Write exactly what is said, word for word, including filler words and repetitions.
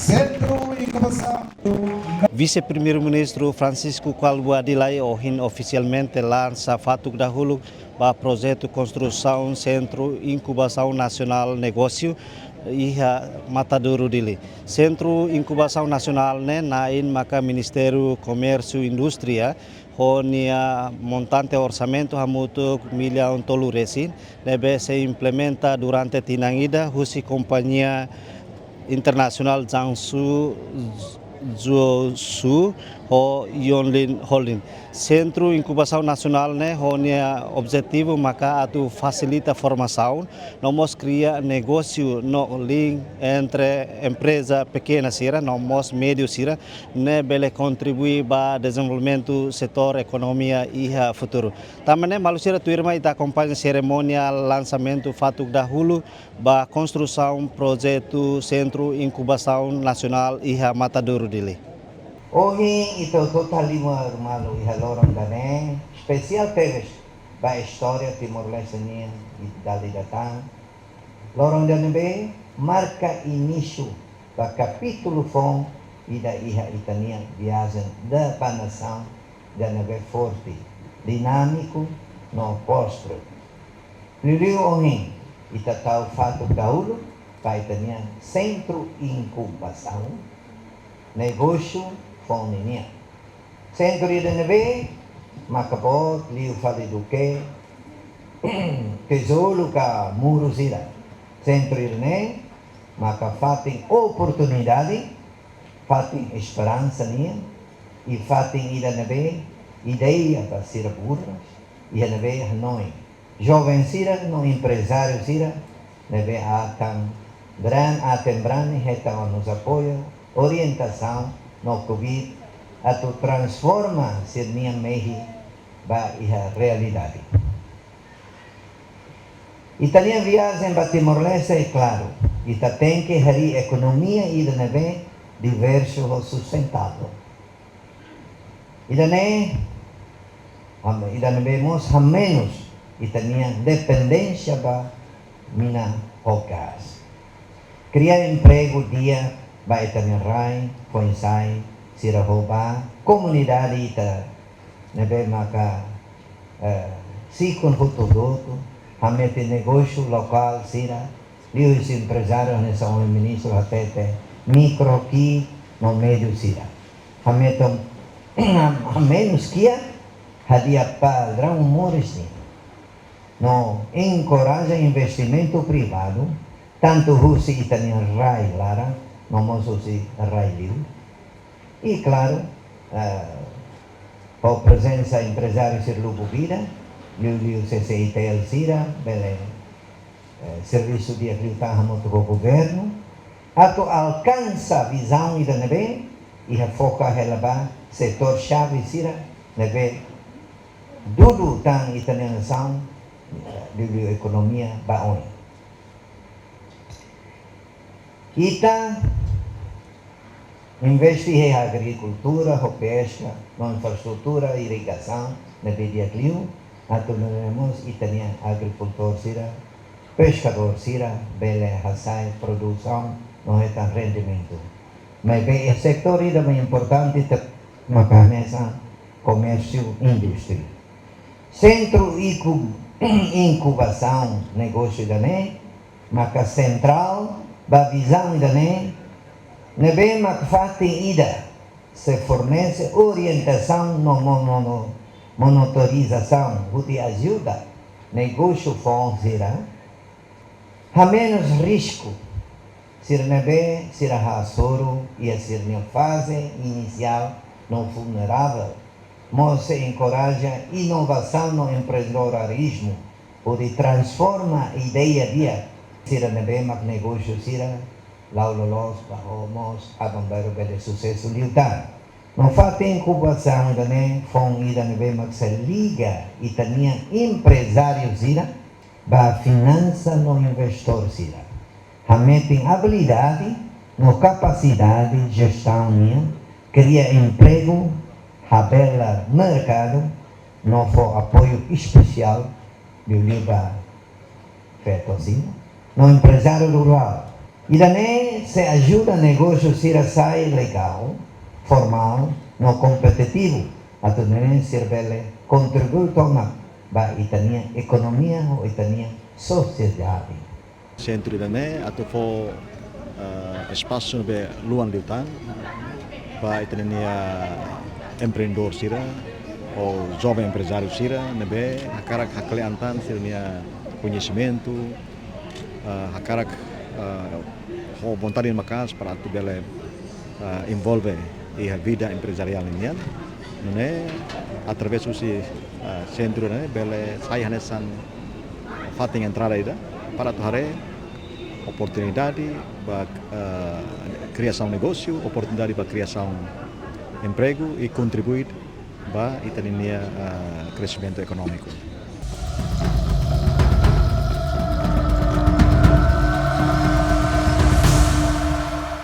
Sentru Inkubasaun. Vise-Primeiru-Ministru Francisco Calbuadilai ohin ofisialmente lansa fatuk dahuluk ba projetu konstrusaun Sentru Inkubasaun Nasionál Negósiu iha Matadouro, Dili. Sentru Inkubasaun Nasionál ne'e na'in maka Ministériu Komérsiu Indústria ho nia montante orsamentu hamutuk millaun tolu resin, ne'ebé sei implementa durante tinan ida husi kompañia internasionál Jiangsu Zuosu ho Yonlin Holding. Sentru Inkubasaun Nasionál ne'e ho nia objetivu maka atu fasilita formasaun, no mós kria negósiu no link entre empreza pekena sira no mós médiu sira, ne'e bele kontribui ba dezenvolvimentu setór ekonomia iha futuru. Tanba ne'e, maluk sira, tuirmai ita akompaña serimónia lansamentu fatuk dahuluk ba konstrusaun projetu Sentru Inkubasaun Nasionál iha Matadouro, Dili. Ohin ita hotu halimar malu iha loron ida-ne'e, espesiál tebes ba istória Timor-Leste nian dala ida tan. Loron ida ne'ebé marka inísiu ba kapítulu foun ida iha ita-nia viajen ida ba nasaun ida ne'ebé forte, dinámiku no prósperu. Liuliu ohin, ita tau fatuk dahuluk ba ita-nia Sentru Inkubasaun Negósiu foun ninian. Sentru ida ne'ebé maka boot liu fali duké tijolu ka muru sira. Sentru ida-ne'e maka fatin oportunidade, fatin esperansa nian, i fatin ida ne'ebé ideia ba sira buras, i ne'ebé hanoin. Joven sira no emprezáriu sira ne'ebé atan bran, aten brani hetan ona apoiu, orientasaun no kbiit atu transforma sira-nia mehi ba iha realidade. Ita-nia viajen ba Timor-Leste é klaru, ita tenke harii ekonomia ida ne'ebé diversu ho sustentável. Ida-ne'e, ham-, ida ne'ebé mós hamenus ita-nia dependénsia ba mina ho gás. Kria empregu di'ak ba ita-nia rai, foin-sa'e sira ho ba komunidade ita ne'ebé maka, eh, sikun hotu-hotu, hametin negósiu lokál sira, liuhusi emprezáriu hanesan ohin ministru hatete, mikro, ki'ik no médiu sira. Hametin, hamenus kiak, hadi'a padraun moris nian. No enkoraja investimentu privadu, tantu husi ita-nia rai laran, no mós husi rai liur. I klaru, eh, ho prezensa emprezáriu sira lubuk ida, liuliu C C I T L sira, bele, eh, servisu di'ak liután hamutuk ho governu, atu alkansa vizaun ida ne'ebé, i hafoka hela ba setór xave sira, ne'ebé dudu tan ita-nia nasaun, eh, liuliu ekonomia ba oin. Ita investe iha agrikultura, ho peska, no infraestrutura irrigasaun, ne'ebé di'ak liu, atu nune'e mós ita-nia agrikultór sira, peskadór sira, bele hasa'e produsaun, no hetan rendimentu. Maibé iha setór ida ne'ebé importante te-, maka hanesan komérsiu indústria. Sentru iku-, inkubasaun negósiu ida-ne'e, maka sentrál ba vizaun ida-ne'e, ne'ebé maka fatin ida sei fornese orientasaun no mo-, mo-, mo-, monitorizasaun hodi ajuda negósiu foun sira hamenus risku sira ne'ebé sira hasoru iha sira-nia faze inisiál no vulneravel. Mós sei enkoraja inovasaun no empreendedorizmu, hodi transforma ideia di'ak sira ne'ebé mak negósiu sira la'o loloos ba ho mós aban-bainrua bele susesu liután. No fatin inkubasaun ida-ne'e foun ida ne'ebé mak sei liga ita-nia emprezáriu sira ba finansa no investór sira. Hametin abilidade no kapasidade jestaun nian, kria empregu, habelar merkadu, no fó apoiu espesiál liuliu ba feto sira no emprezáriu rurál. Ida-ne'e sei ajuda negósiu sira sai legál, formál no kompetitivu, atu nune'e sira bele kontribui tomak ba ita-nia ekonomia ho ita-nia sosiedade. Sentru ida-ne'e atu fó, eh, espasu ne'ebé luan liután ba ita-nia empreendedór sira ou joven emprezáriu sira ne'ebé hakarak hakle'an tan sira-nia koñesimentu, eh, hakarak, eh, ho vontade maka'as para atu bele, eh, envolve iha vida emprezariál nian. Nune'e através husi, eh, sentru ne'e bele sai hanesan fatin entrada ida para atu haree oportunidade ba, eh, kriasaun negósiu, oportunidade ba kriasaun empregu i kontribui ba ita-nia, eh, kresimentu ekonómiku.